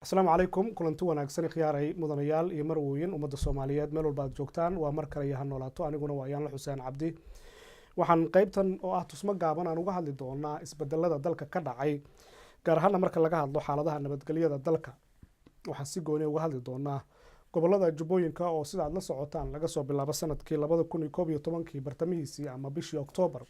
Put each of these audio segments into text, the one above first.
Asalaamu calaykum, kulanti wanaagsan, khiyaaray, mudanayaal iyo marwooyin, ummadda Soomaaliyeed meel walba aad joogtaan, waa mar kale iyo Ha Noolaato. Aniguna waa Ayaanla Xuseen Cabdi. Waxaan qeybtan oo ah tusmo gaaban aan uga hadli doonaa isbedelada dalka ka dhacay, gaar ahaana marka laga hadlo xaaladaha nabadgelyada dalka. Waxaan si gooni uga hadli doonaa gobolada Jubbooyinka, oo sida aad la socotaan laga soo bilaabo sanadkii 2011-kii bartamihiisii ama bishii Oktoobar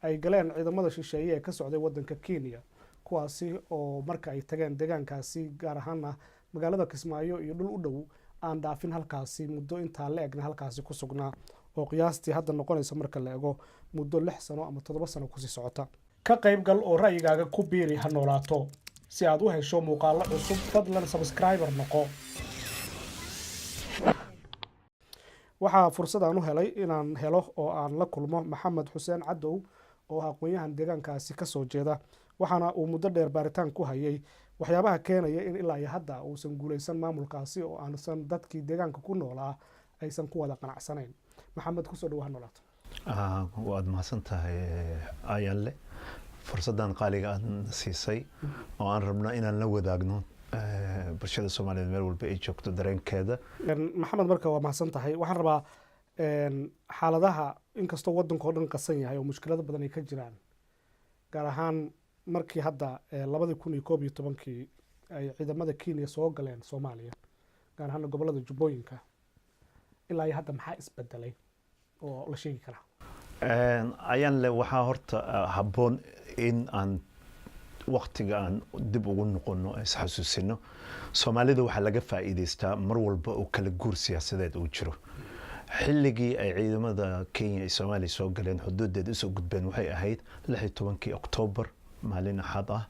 ay galeen ciidamada shisheeye ee ka socday wadanka Kenya, kuwaasi oo marka ay tageen deegaankaasi, gaar ahaana magaalada Kismaayo iyo dhul u dhow, aan dhaafin halkaasi muddo intaa la egna halkaasi ku sugnaa, oo qiyaastii hadda noqonaysa marka la ego muddo 6 sano ama 7 sano kusii socota. Ka qaybgal oo ra'yigaaga ku biiri Ha Noolaato. Si aad u hesho muuqaalo cusub, fadlan subscriber noqo. Waxaa fursad aan u helay inaan helo oo aan la kulmo Maxamed Xuseen Cadow, oo ah aqoon-yahan deegaankaasi kasoo jeeda, waxaana uu muddo dheer baaritaan ku hayay waxyaabaha keenaya in ilaa iyo hadda uusan guuleysan maamulkaasi, oo aansan dadkii deegaanka ku noolaa aysan ku wada qanacsanayn. Maxamed, kusoo dhawo Ha Noolaato. Waad mahadsan tahay, Ayaanle, fursaddan qaaliga aad siisay oo aan rabno inaan la wadaagno bulshada Soomaaliyeed meel walba ay joogto dareenkeeda. Maxamed, marka waa mahadsan tahay. Waxaan rabaa xaaladaha, inkastoo waddanka oo dhan qasan yahay oo mushkilado badan ay ka jiraan, gaar ahaan markii hadda 2011-kii ay ciidamada Kenya soo galeen Soomaaliya, gaar ahaana gobolada Jubbooyinka, ilaa iyo hadda maxaa isbedelay oo la sheegi karaa? Ayaan le, waxaa horta habboon in aan waktiga aan dib ugu noqono, isxasuusino. Soomaalida waxaa laga faa'iidaystaa mar walba oo kala guur siyaasadeed uu jiro. Xilligii ay ciidamada Kenya ay Soomaaliya soo galeen, xuduudeed usoo gudbeen, waxay ahayd 16-kii Oktoobar, maalin Axad ah,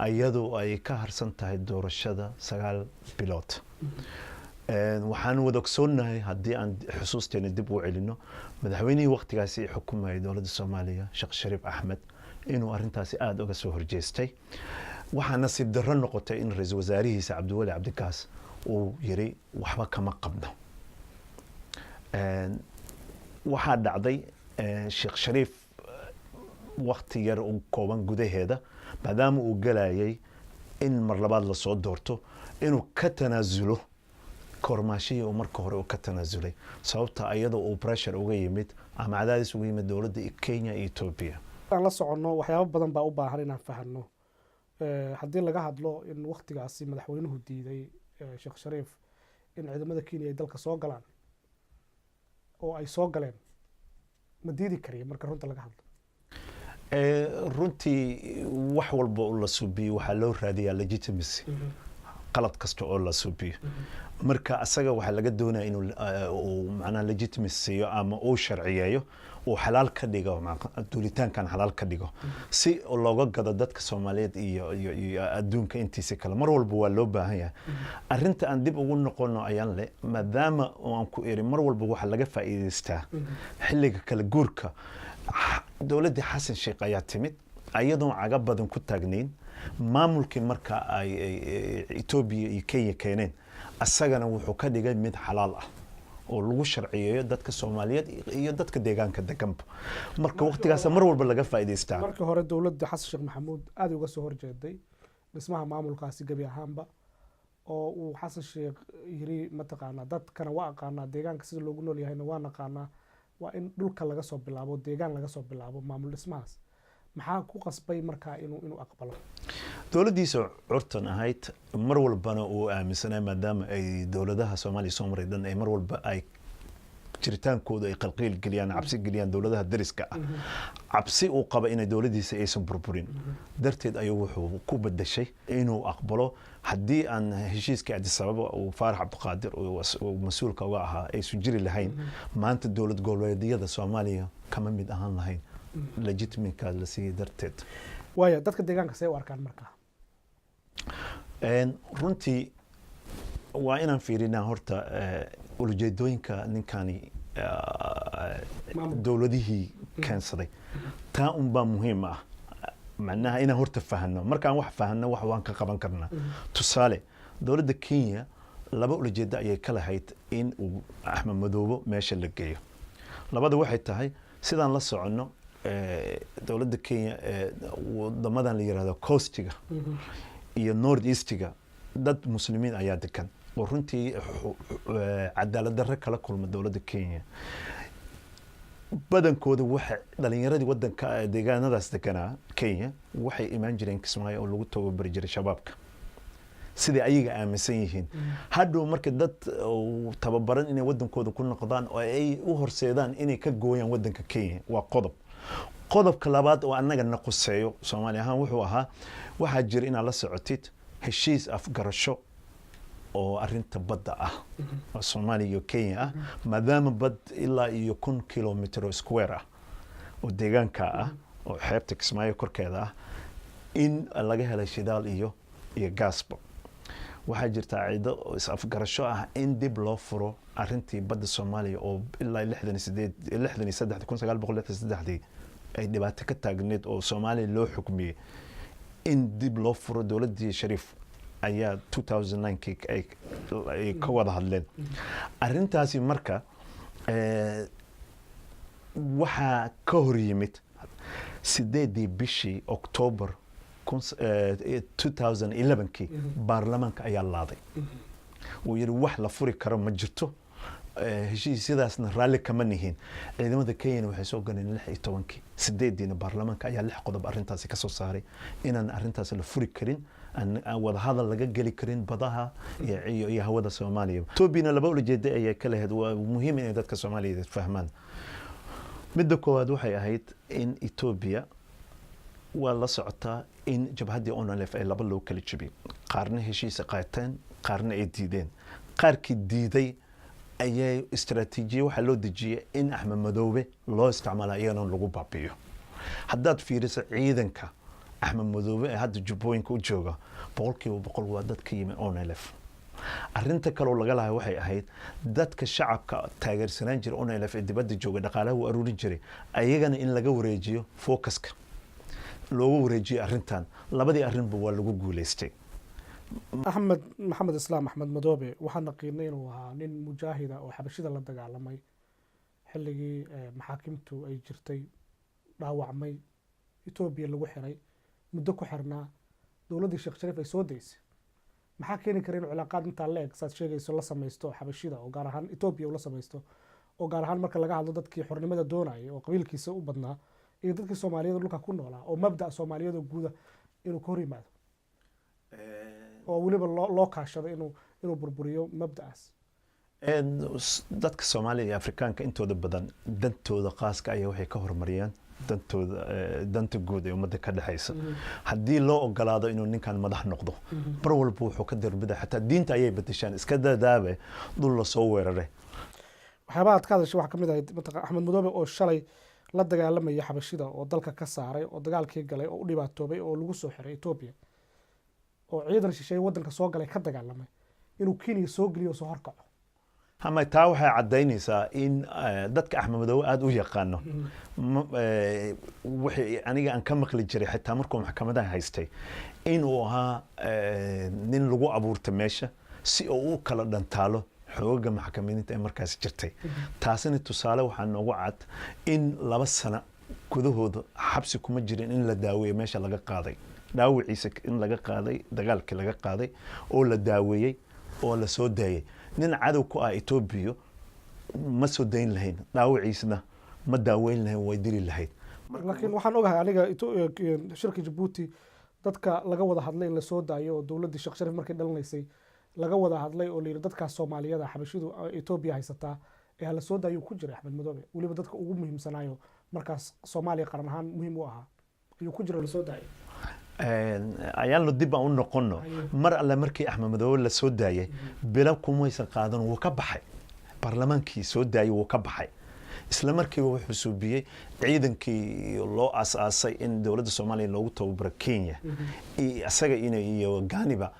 iyadoo ay ka harsan tahay doorashada 9 bilood. Waxaan wada ogsoonnahay, haddii aan xusuusteena dib u celino, madaxweynihii waktigaasi xukumayay dowladda Soomaaliya, Sheekh Shariif Axmed, inuu arrintaasi aada uga soo horjeestay. Waxaa nasiib darro noqotay in ra-iisul wasaarihiisa Cabdiweli Cabdigaas uu yiri waxba kama qabno. Waxaa dhacday Sheekh Shariif wakti yar u kooban gudaheeda, maadaama uu galayay in mar labaad lasoo doorto, inuu ka tanaasulo kormaashihii uu marka hore uu ka tanaasulay, sababta iyadoo uu pressure uga yimid ama cadaadis uga yimid dowladda Kenya iyo Ethiopia. Aan la soconno, waxyaabo badan baa u baahan inaan fahanno. Haddii laga hadlo in waktigaasi madaxweynuhu diiday, Sheekh Shariif, in ciidamada Kenya ay dalka soo galaan oo ay soo galeen, ma diidi kariya marka runta laga hadlo? Runtii wax walba oo la subiyo waxaa loo raadiyaa legitimacy, qalad kasta oo la subiyo. Marka asaga waxaa laga doonaya inuu uu macnaha legitimacy siiyo ama uu sharciyeeyo, uu xalaal ka dhigo, duulitaankan xalaal ka dhigo, si looga gado dadka Soomaaliyeed iyo adduunka intiisa kale. Mar walba waa loo baahan yahay. Arrinta aan dib ugu noqono, ayaan le, maadaama aan ku iri mar walba waxaa laga faa'iidaystaa xilliga kala guurka, dowladdii Xasan Sheekh ayaa timid ayadoon caga badan ku taagnayn. Maamulkii marka ay Etoobiya iyo Kenya keeneen, asagana wuxuu ka dhigay mid xalaal ah oo lagu sharciyeeyo dadka Soomaaliyeed iyo dadka deegaanka deganba. Marka waqtigaas mar walba laga faa'iidaystaa. Markii hore dowladda Xasan Sheekh Maxamuud aada uga soo horjeeday dhismaha maamulkaasi gebi ahaanba, oo uu Xasan Sheekh yiri, mataqaanaa, dadkana waa aqaanaa, deegaanka sida loogu nool yahayna waa naqaanaa, waa in dhulka laga soo bilaabo, deegaan laga soo bilaabo maamul dhismahaas. Maxaa ku qasbay markaa inuu aqbalo? Dowladdiisa curtan ahayd, mar walbana uu aaminsanay, maadaama ay dowladaha Soomaaliya soo maray dhan ay mar walba ay jiritaankooda ay qalqiil geliyaan, cabsi geliyaan dowladaha dariska ah, cabsi uu qaba inay dowladdiisa aysan burburin darteed, ayuu wuxuu ku bedeshay inuu aqbalo. Haddii aan heshiiskii Addis Ababa uu Faarax Cabdiqaadir uu mas-uulka uga ahaa aysan jiri lahayn, maanta dowlad goboleedyada Soomaaliya kama mid ahaan lahayn, legitimacy-ga la siiyey darteed. Waaya, dadka deegaanka see u arkaan markaa? Runtii waa inaan fiirinaa horta ulajeedooyinka ninkani dowladihii keensaday. Taa unbaa muhiim ah, macnaha inaan horta fahano. Markaan wax fahano, wax waan ka qaban karnaa. Tusaale, dowladda Kenya laba ulajeedo ayay ka lahayd in uu Axmed Madoobo meesha la geeyo. Labada waxay tahay, sidaan la soconno, dowladda Kenya wadamadan la yirahdo coast-iga iyo North East-iga Dad Muslimiin ayaa degan oo runtii cadaalad darro kala kulma dowladda Kenya. Badankooda waxa dhalinyaradii wadanka deegaanadaas deganaa Kenya waxay imaan jireen Kismaayo oo lagu tababari jiray Shabaabka, siday ayaga aaminsan yihiin. Hadhow marka dad tababaran inay wadankooda ku noqdaan oo ay u horseedaan inay ka gooyaan wadanka Kenya, waa qodob. Qodobka labaad oo annaga na quseeyo Soomaali ahaan wuxuu ahaa, waxaa jira inaad la socotid heshiis afgarasho oo arinta badda ah oo Soomaaliya iyo Kenya ah, maadaama bad ilaa iyo 1000 kilometer oo square ah oo deegaanka ah oo xeebta Kismaayo korkeeda ah in laga helay shidaal iyo gaasba. Waxaa jirta ciido oo is-afgarasho ah in dib loo furo arintii badda Soomaaliya oo ilaa 68, 63, 1963dii ay dhibaato ka taagneed oo Soomaaliya loo xukmiyey in dib loo furo. Dowladdii Shariif ayaa 2009kii ay ka wada hadleen arrintaasi. Marka waxaa ka hor yimid 8dii bishii October 2011kii baarlamaanka ayaa laaday. Wuu yidhi wax la furi karo ma jirto, heshiisyadaasna raalli kama nihin. Ciidamada Kenyana waxay soo galeen 16-kii. 8diina baarlamaanka ayaa lix qodob arrintaasi kasoo saaray inaan arrintaasi la furi karin, aan wadahadal laga geli karin badaha iyo hawada Soomaaliya. Etoobiyana laba ulajeeda ayay ka lahayd. Waa muhiim inay dadka Soomaaliyeed fahmaan. Midda koowaad waxay ahayd in Etoobiya waa la socotaa in jabhaddii ONLF ay laba loo kala jebiyey, qaarna heshiisa qaateen, qaarna ay diideen. Qaarkii diiday ayay istaraatiijiya waxaa loo dejiyey in Axmed Madoobe loo isticmaala iyagana lagu baabi'iyo. Haddaad fiiriso ciidanka Axmed Madoobe ee hadda Jubbooyinka u jooga, 100% waa dad ka yimid ONLF. Arrinta kaloo laga lahay waxay ahayd dadka shacabka taageersanaan jiray ONLF ee dibadda jooga, dhaqaalaha u aruurin jiray, ayagana in laga wareejiyo, focuska looga wareejiyo arrintan. Labadii arrinba waa lagu guuleystay. Axmed Maxamed Islaam, Axmed Madoobe, waxaan naqiinay inuu ahaa nin mujaahida oo Xabashida la dagaalamay xilligii maxaakimtu ay jirtay, dhaawacmay, Etoobiya lagu xiray, muddo ku xirnaa, dowladdii Sheekh Shariif ay soo daysay. Maxaa keeni kara inuu cilaaqaad intaa la eg, saad sheegayso, la samaysto Xabashida oo gaar ahaan Etoobiya ula samaysto, oo gaar ahaan marka laga hadlo dadkii xornimada doonayay oo qabiilkiisa u badnaa iyo dadkii Soomaaliyeed dhulka ku noolaa oo mabda Soomaaliyeed oo guuda inuu ka hor yimaado, oo weliba loo kaashado inuu burburiyo mabda'aas? Dadka Soomaaliya iyo Afrikaanka intooda badan dantooda qaaska ayaa waxay ka horumariyaan dantooda, danta guud ee ummadda ka dhexaysa. Haddii loo ogolaado inuu ninkan madax noqdo, mar walba wuxuu ka darbida, xataa diinta ayay bedeshaan, iska dadaabe dhul lasoo weeraray. Waxyaabaha aad ka hadashay waxaa kamid ahayd mataqa Axmed Madoobe oo shalay la dagaalamaya Xabashida oo dalka ka saaray oo dagaalkii galay oo u dhibaatoobay oo lagu soo xiray Etoobiya oo ciidan shisheeye waddanka soo galay ka dagaalamay, inuu Kenya soo geliyo oo soo horkaco. Ama taa waxay caddaynaysaa in dadka Axmed Madoobe aada u yaqaano wixii aniga aan ka maqli jiray xitaa markuu maxkamadaha haystay, inuu ahaa nin lagu abuurta meesha si uu u kala dhantaalo xoogaga maxkamadiinta ee markaas jirtay. Taasina tusaale waxaa noogu cad in 2 sano gudahooda xabsi kuma jirin, in la daaweeyo, meesha laga qaaday dhaawiciisa, in laga qaaday dagaalkii laga qaaday oo la daaweeyey oo la soo daayay. Nin cadow ku ah Etoobiya ma soo dayn lahayn, dhaawiciisna ma daaweyn lahayn, way dili lahayd. Laakiin waxaan ogahay aniga shirka Jabuuti dadka laga wada hadlay in lasoo daayo oo dowladdii Sheekh Shariif markay dhalanaysay laga wada hadlay oo layidhi dadkaas Soomaaliyada Xabashidu Etoobiya haysataa ee hala soo daayo ku jiray Axmed Madoobe. Weliba dadka ugu muhiimsanaayo markaas Soomaaliya qaran ahaan muhiim u ahaa ayuu ku jira lasoo daayay. Ayaanlo dib aan u noqono. Mar alle markii Axmed Madoobe la soo daayay, bilo kumaysan qaadan, wuu ka baxay baarlamaankii soo daayay, wuu ka baxay. Isla markiiba wuxuu suubiyey ciidankii loo aas-aasay in dowladda Soomaaliya loogu tababaro Kenya, isaga iyo Ganiba,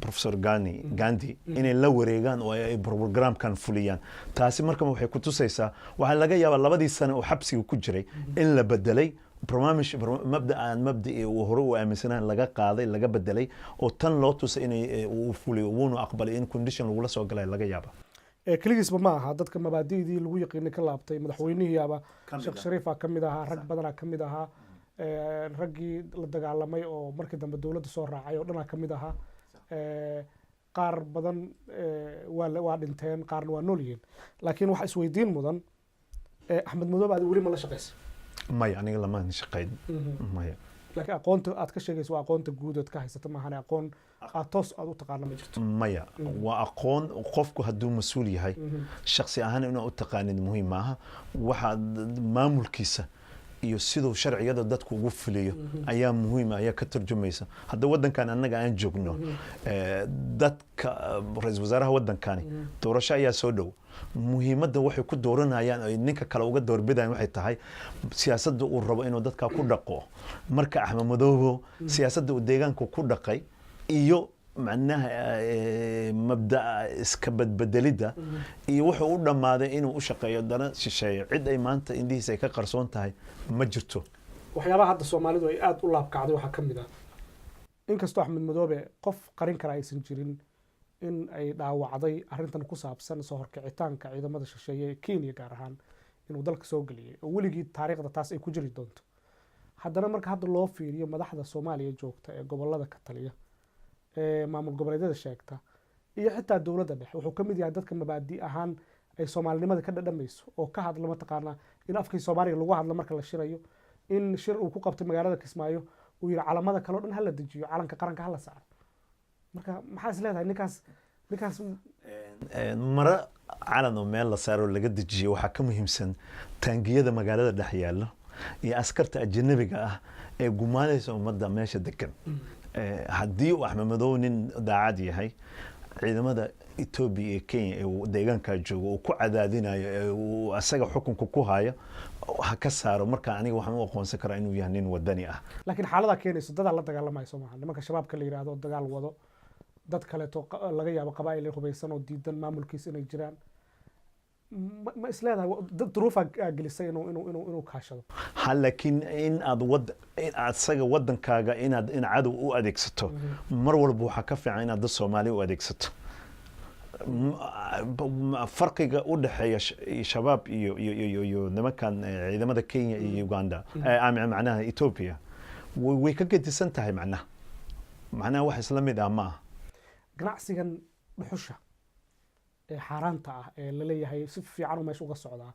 Professor Gani Gandhi, inay la wareegaan oo ay programkan fuliyaan. Taasi marka waxay ku tusaysaa, waxaa laga yaabaa labadii sano oo xabsiga ku jiray in la bedelay barnaamij mabda aan mabda'i uu hore u aaminsanaan laga qaaday, laga bedelay oo tan loo tusay inay uu fuliyo, wuuna aqbalay in condition lagula soo galay laga yaaba. Keligiisba ma aha dadka mabaadi'dii lagu yaqiinay ka laabtay. Madaxweynihii aba Sheekh Shariifa ka mid ahaa, rag badanaa ka mid ahaa, raggii la dagaalamay oo markii dambe dowladda soo raacay oo dhanaa ka mid ahaa. Qaar badan waa dhinteen, qaarna waa nool yihiin, laakiin waxa isweydiin mudan, Axmed Madoobe adi weli ma la shaqaysa? Maya, aniga lamaan shaqayn, maya. Laakiin aqoonta aad ka sheegayso waa aqoonta guud ood ka haysata maahane, aqoon aad toos aad u taqaana ma jirto? Maya, waa aqoon. Qofku hadduu mas-uul yahay, shaksi ahaan inaa u taqaanid muhiim maaha. Waxaa maamulkiisa iyo siduu sharciyada dadku ugu fuliyo ayaa muhiim, ayaa ka turjumaysa. Hadda wadankan annaga aan joogno, dadka ra-iisul wasaaraha wadankani doorasho ayaa soo dhow. Muhiimadda waxay ku dooranayaan ay ninka kale uga doorbidayaan waxay tahay siyaasadda uu rabo inuu dadka ku dhaqo. Marka Axmed Madoobo siyaasadda uu deegaanka ku dhaqay iyo macnaha mabda'a iska badbedelidda iyo wuxuu u dhammaaday inuu u shaqeeyo dana shisheeyo, cid ay maanta indhihiisa ay ka qarsoon tahay ma jirto. Waxyaabaha hadda Soomaalidu ay aada u laabkacday waxaa ka mid ah, inkastoo Axmed Madoobe qof qarin kara aysan jirin in ay dhaawacday arrintan ku saabsan soo horkicitaanka ciidamada shisheeye ee Kenya, gaar ahaan inuu dalka soo geliyey, oo weligii taariikhda taas ay ku jiri doonto, haddana marka hadda loo fiiriyo madaxda Soomaaliya joogta ee gobolada ka taliya, ee maamul goboleedyada sheegta iyo xitaa dowladda dhexe, wuxuu ka mid yahay dadka mabaadi ahaan ay Soomaalinimada ka dhadhamayso oo ka hadla, mataqaanaa, in afkii Soomaaliga lagu hadlo marka la shirayo, in shir uu ku qabtay magaalada Kismaayo uu yidhi calamada kale o dhan hala dejiyo, calanka qaranka hala saaro. Marka maxaa is leedahay ninkaas? Maro calan oo meel la saaro laga dejiyo waxaa ka muhiimsan taangiyada magaalada dhex yaalla iyo askarta ajanabiga ah ee gumaanaysa ummadda meesha degan. Haddii uu Axmed Madow nin daacad yahay, ciidamada Etoobiya iyo Kenya ee deegaankaa jooga uu ku cadaadinayo ee uu asaga xukunka ku hayo ha ka saaro. Marka aniga waxaan u aqoonsan karaa inuu yahay nin wadani ah. Laakiin xaaladaa keenayso dadaa la dagaalamaya soo maaha? Nimanka Shabaabka la yidhaahdo dagaal wado, dad kaleeto laga yaabo qabaa'il ay hubaysan oo diidan maamulkiisa inay jiraan. Ma is leedahay dad duruufaa gelisay inuu kaashado? Ha, laakiin in aad wad in asaga wadankaaga inaad in cadow u adeegsato mar walba waxaa ka fiican inaad dad Soomaali u adeegsato. Farqiga u dhexeeya Shabaab iyo nimankan ciidamada Kenya iyo Uganda, macnaha Ethiopia, way ka gedisan tahay. Macnaha wax isla mid ah ma aha. Ganacsigan dhuxusha ee xaaraanta ah ee laleeyahay si fiican u meesha uga socdaa,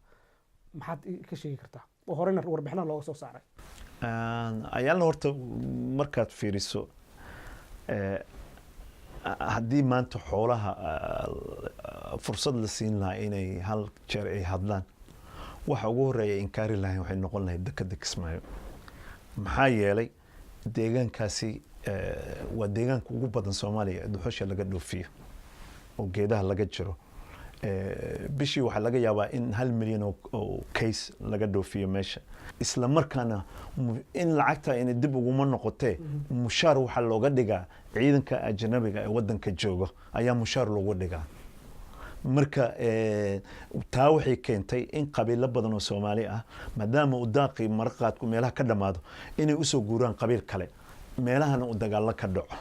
maxaad ka sheegi kartaa oo horeyna warbixinaha looga soo saaray? Ayaalna horta markaad fiiriso, haddii maanta xoolaha fursad la siin lahaa inay hal jeer ay hadlaan, waxa ugu horeeya inkaari lahayn waxay noqon lahayd dekada Kismaayo. Maxaa yeelay deegaankaasi waa deegaanka ugu badan Soomaaliya ee dhuxusha laga dhoofiyo oo geedaha laga jiro. Bishii waxaa laga yaabaa in 1 milyan oo case laga dhoofiyo meesha. Isla markaana in lacagta inay dib uguma noqotee, mushaar waxaa looga dhigaa ciidanka ajanabiga ee wadanka jooga ayaa mushaar loogu dhigaa. Marka taa waxay keentay in qabiilo badan oo Soomaali ah, maadaama uu daaqii maraqaadku meelaha ka dhammaado, inay usoo guuraan qabiil kale, meelahana uu dagaallo ka dhaco.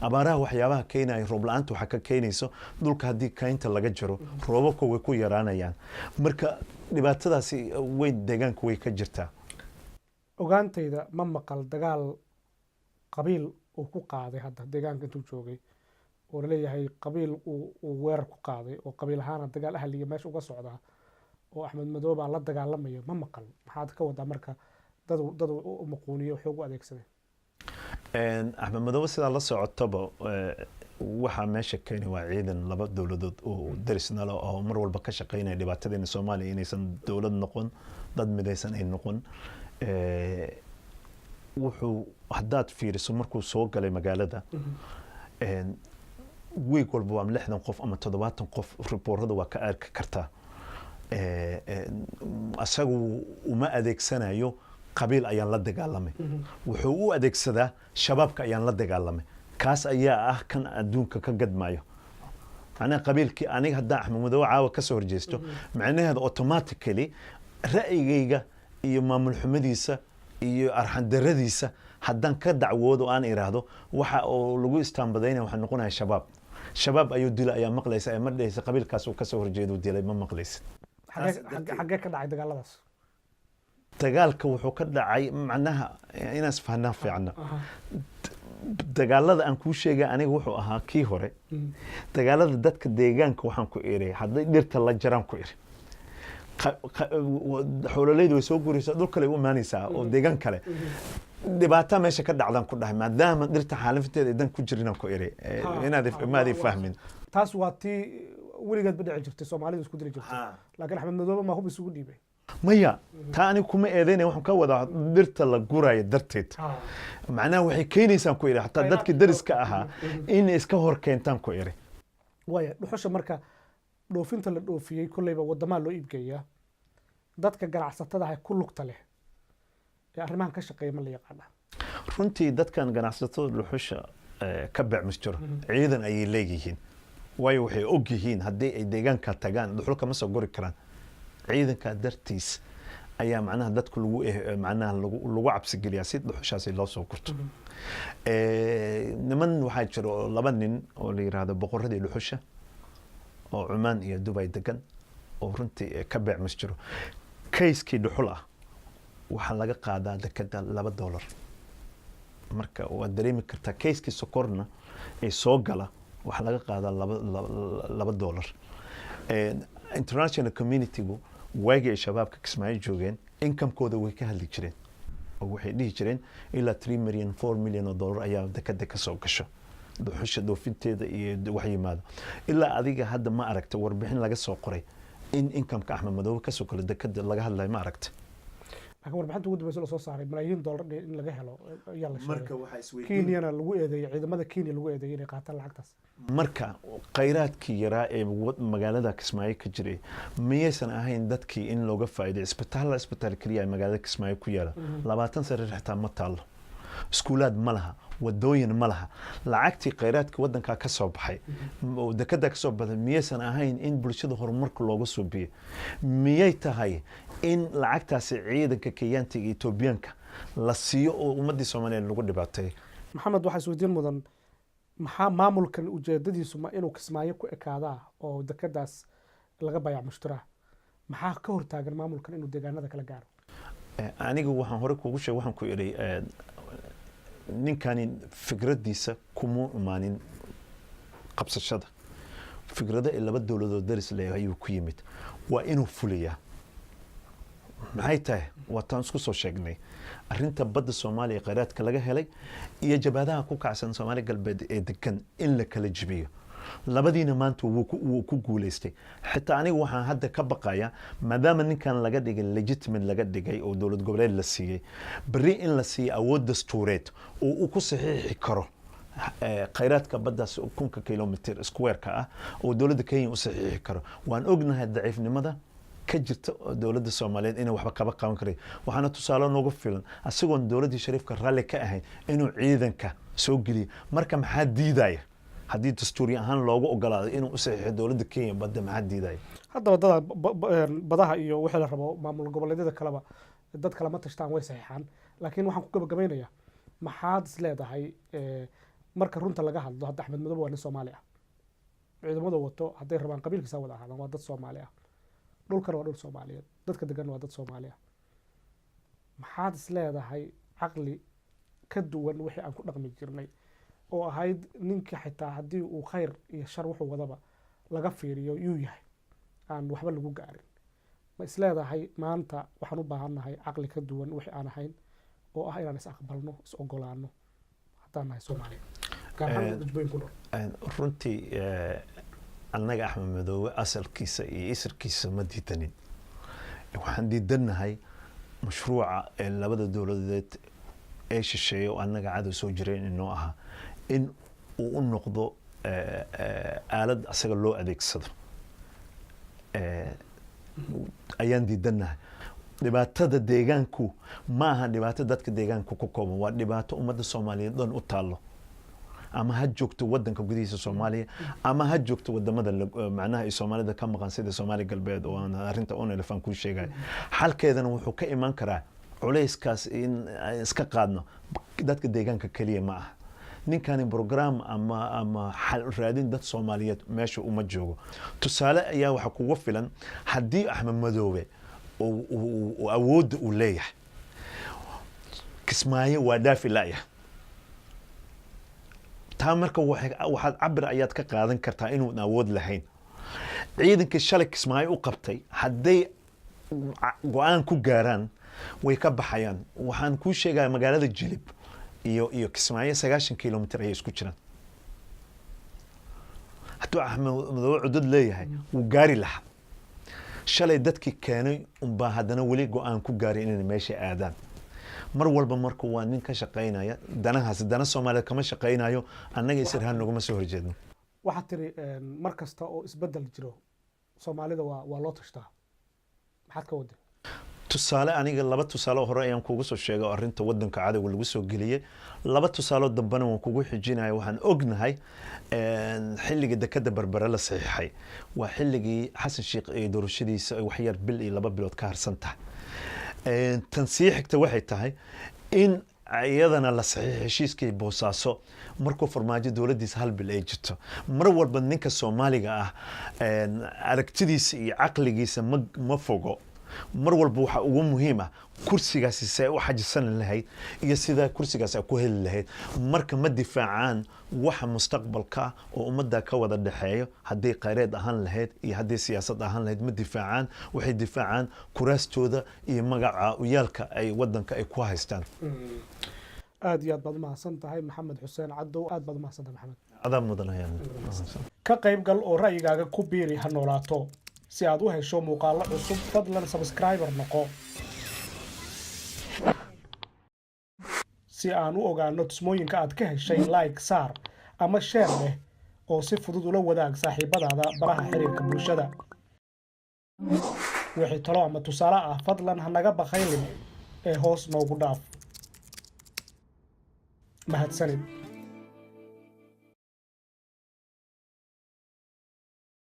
Abaaraha waxyaabaha keenaya, roob la-aanta waxaa ka keenayso dhulka haddii kaynta laga jiro, roobabka way ku yaraanayaan. Marka dhibaatadaasi weyn deegaanka way ka jirtaa. Ogaantayda ma maqal dagaal qabiil uu ku qaaday hadda deegaanka intuu joogay oo laleeyahay qabiil uu weerar ku qaaday oo qabiil ahaana dagaal ahliya meesha uga socdaa oo Axmed Madoobaa la dagaalamaya, ma maqal. Maxaad ka wadaa marka dad u maquuniyo xoog u adeegsaday? Axmed Madoobe sidaa la socotaba, waxaa meesha keeni waa ciidan laba dowladood oo darisnalo oo mar walba ka shaqeynaya dhibaatadeena Soomaaliya inaysan dowlad noqon, dad midaysan ay noqon. Wuxuu haddaad fiiriso markuu soo galay magaalada, week walba waa 60 qof ama 70 qof, riboorada waa ka arki kartaa. Asagu uma adeegsanayo qabiil ayaan la dagaalamay, wuxuu u adeegsadaa Shabaabka ayaan la dagaalamay. Kaas ayaa ah kan adduunka ka gadmayo. Macnaha qabiilkii aniga haddaan Axmed Madoobe caawa kasoo horjeesto, macnaheeda automatically ra'yigayga iyo maamul xumadiisa iyo arxandaradiisa haddaan ka dacwoodo, aan iraahdo waxa oo lagu istaambadaynaya waxaa noqonaya Shabaab, Shabaab ayuu dilay ayaa maqlaysa ee ma dhehaysa qabiilkaas uu kasoo horjeedo dilay, ma maqlaysid. Xaggee ka dhacay dagaaladaas? Dagaalka wuxuu ka dhacay, macnaha inaan isfahnaa fiicna. Dagaalada aan kuu sheegay aniga wuxuu ahaa kii hore. Dagaalada dadka deegaanka waxaan ku iri, hadday dhirta la jaraan, ku iri, xoololeydu way soo guuraysaa, dhul kale u imaanaysaa oo deegaan kale dhibaataa meesha ka dhacdaan ku dhahay, maadaama dhirta xaalifinteeda ay dan ku jirin, ku iri. Inaad maadii fahmin. Taas waa tii weligeed ba dhici jirtay, Soomaalidu isku dili jirtay, laakiin Axmed Madoobe ma hub isugu dhiibay? Maya, taa aniga kuma eedeynaya. Waxaan ka wadaa dhirta la guraya darteed, macnaha waxay keenaysaan, ku iri, xataa dadkii dariska ahaa inay iska hor keentaan, ku iri. Waaya, dhuxusha marka dhoofinta la dhoofiyey, kolleyba wadamaa loo iibgeeyaa. Dadka ganacsatada ah ee ku lugta leh ee arrimahan ka shaqeeya ma la yaqaana? Runtii dadkan ganacsatada dhuxusha ka beecmus jiro ciidan ayay leeyihiin, waayo waxay og yihiin haddii ay deegaanka tagaan dhuxul kama soo guri karaan. Ciidankaa dartiis ayaa macnaha dadku lagu macnaha lagu cabsigeliyaa si dhuxushaasi loo soo gurto. Niman waxaa jira oo laba nin oo la yiraahdo boqoradii dhuxusha oo Cumaan iyo Dubai degan oo runtii ka beecmus jiro. Kayskii dhuxul ah waxaa laga qaadaa dekada $2. Marka waad dareemi kartaa, kayskii sokorna ee soo gala waxaa laga qaadaa $2. International communitygu waagii ay Shabaabka Kismaayo joogeen incomekooda way ka hadli jireen oo waxay dhihi jireen ilaa 3 million, 4 million oo dollar ayaa dekada ka soo gasho dhuxusha dhoofinteeda iyo wax yimaado. Ilaa adiga hadda ma aragta warbixin laga soo qoray in incomeka Axmed Madoobe kasoo galo dekada laga hadlayo? Ma aragta? Laakiin warbixinta ugu dambeysa lasoo saaray malaayiin dollar in laga helo ayaa la sheegay. Kenyana lagu eedeeyey, ciidamada Kenya lagu eedeeyey inay qaataan lacagtaas. Marka khayraadkii yaraa ee magaalada Kismaayo ka jiray miyaysan ahayn dadkii in looga faa'iiday? Isbitaal, isbitaal keliya ee magaalada Kismaayo ku yaala, 20 sariir xitaa ma taallo, iskuulaad ma laha, wadooyin ma laha. Lacagtii khayraadka wadankaa ka soo baxay oo dekada ka soo baxay miyaysan ahayn in bulshada horumarka looga suubiyo? Miyay tahay in lacagtaasi ciidanka Kenyaantiga iyo Etoobiyaanka la siiyo oo ummadii Soomaaliyeed lagu dhibaateeyo? Maxamed, waxaa isweydiin mudan, maxaa maamulkan ujeedadiisu ma inuu Kismaayo ku ekaadaa oo dekadaas laga bayac mushtiraa? Maxaa ka hortaagan maamulkan inuu deegaanada kala gaaro? Aniga waxaan hore kuugu sheegay, waxaan ku idhi, ninkani fikraddiisa kuma imaanin qabsashada. Fikrado ay laba dowladood daris leeyahay ayuu ku yimid, waa inuu fuliyaa. Maxay tahay? Waa taan isku soo sheegnay, arrinta badda Soomaaliya ee khayraadka laga helay iyo jabhadaha ku kacsan Soomaaliya Galbeed ee degan in la kala jibiyo. Labadiina maanta wuu ku guuleystay. Xitaa aniga waxaan hadda ka baqayaa, maadaama ninkan laga dhigay legitimate laga dhigay oo dowlad goboleed la siiyey, berri in la siiyo awood dastuureed oo uu ku saxiixi karo khayraadka baddaas 1000-ka kilometer square-ka ah oo dowladda Kenya u saxiixi karo. Waan ognahay daciifnimada ka jirta oo dowladda Soomaaliyeed inay waxba kaba qaban karay. Waxaana tusaale noogu filan asigoon dowladdii Shariifka ralli ka ahayn inuu ciidanka soo geliyo. Marka maxaa diidaya haddii dastuuri ahaan loogu ogolaado inuu u saxiixo dowladda Kenya badda? Maxaa diidaya? Hadda wadada badaha iyo wixii la rabo maamul goboleedyada kaleba dad kale ma tashtaan, way saxiixaan. Laakiin waxaan ku gabagabaynayaa, maxaad is leedahay marka runta laga hadlo, hadda Axmed Madoobe waa nin Soomaali ah, ciidamada wato hadday rabaan qabiilkiisa wada ahaadaan, waa dad Soomaali ah, dhulkana waa dhul Soomaaliyeed, dadka deganna waa dad Soomaali ah. Maxaad is leedahay caqli ka duwan wixii aan ku dhaqmi jirnay oo ahayd ninka xitaa haddii uu khayr iyo shar wuxuu wadaba laga fiiriyo yuu yahay, aan waxba lagu gaarin, ma is leedahay maanta waxaan u baahannahay caqli ka duwan wixii aan ahayn oo ah inaan is aqbalno, is ogolaano haddaan nahay Soomaaliya, gaar ahaan Jubbooyin ku nool? Runtii annaga Axmed Madoobe asalkiisa iyo isirkiisa ma diidanin. Waxaan diidannahay mashruuca ee labada dowladeed ee shisheeye oo annaga cadow soo jireen inoo ahaa in uu u noqdo aalad asaga loo adeegsado ayaan diidannahay. Dhibaatada deegaanku ma aha dhibaato dadka deegaanka ku kooban, waa dhibaato ummadda Soomaaliyeed dhan u taallo, ama ha joogto wadanka gudihiisa Soomaaliya ama ha joogto wadamada macnaha ay Soomaalida ka maqan, sida Soomaaliya Galbeed oo aan arrinta ONLF aan kuu sheegay. Xalkeedana wuxuu ka iman karaa culayskaas in aan iska qaadno. Dadka deegaanka keliya ma aha. Ninkani program ama xal raadin dad Soomaaliyeed meesha uma joogo. Tusaale ayaa waxa kugu filan, haddii Axmed Madoobe uu awoodda uu leeyahay, Kismaayo waa dhaafi la'yahay. Taa marka waxaad cabir ayaad ka qaadan kartaa inuun awood lahayn. Ciidankii shalay Kismaayo u qabtay, hadday go-aan ku gaaraan, way ka baxayaan. Waxaan kuu sheegaya, magaalada Jilib iyo Kismaayo 90 kilomitir ayay isku jiraan. Hadduu Axmed Madoobe cudud leeyahay, wuu gaari lahaa. Shalay dadkii keenay unbaa haddana weli go-aan ku gaaray inay meesha aadaan. Mar walba marka waa nin ka shaqaynaya danahaas, dana Soomaaliyeed kama shaqaynayo. Annaga isirhaan naguma soo horjeedno. Waxaad tiri mar kasta oo isbeddel jiro Soomaalida waa loo tashtaa. Maxaad ka waday? Tusaale, aniga laba tusaale oo hore ayaan kugu soo sheegay oo arrinta waddanka cadowga lagu soo geliyey. Laba tusaaloo dambena waan kugu xijinaya. Waxaan ognahay xilligii dekada Berbere la saxiixay waa xilligii Xasan Sheikh ee doorashadiisa ay waxyar bil iyo 2 bilood ka harsan tahay. Tan sii xigta waxay tahay in iyadana la saxiixay heshiiskii Boosaaso markuu Farmaajo dowladdiisa hal bil ay jirto. Mar walba ninka Soomaaliga ah aragtidiisa iyo caqligiisa ma fogo. Mar walba waxaa ugu muhiim ah kursigaasi see u xajisan lahayd iyo sidaa kursigaas ay ku heli lahayd. Marka ma difaacaan waxa mustaqbalka oo ummadda ka wada dhexeeyo, haddii khayreed ahaan lahayd iyo haddii siyaasad ahaan lahayd, ma difaacaan. Waxay difaacaan kuraastooda iyo magaca uyaalka ay wadanka ay ku haystaan. Aad iyo aad baad umahadsan tahay, Maxamed Xuseen Cadow. Aad baad umahadsan tahay, Maxamed. Adaa mudanayaan. Ka qayb gal oo ra'yigaaga ku biiri Ha Noolaato. Si aad u hesho muuqaallo cusub, fadlan subscriber noqo. Si aan u ogaano tusmooyinka aad ka heshay, like saar ama share leh oo si fudud ula wadaag saaxiibadaada baraha xiriirka bulshada. Wixii talo ama tusaale ah, fadlan ha naga bakhaylin ee hoos noogu dhaaf. Mahadsanid.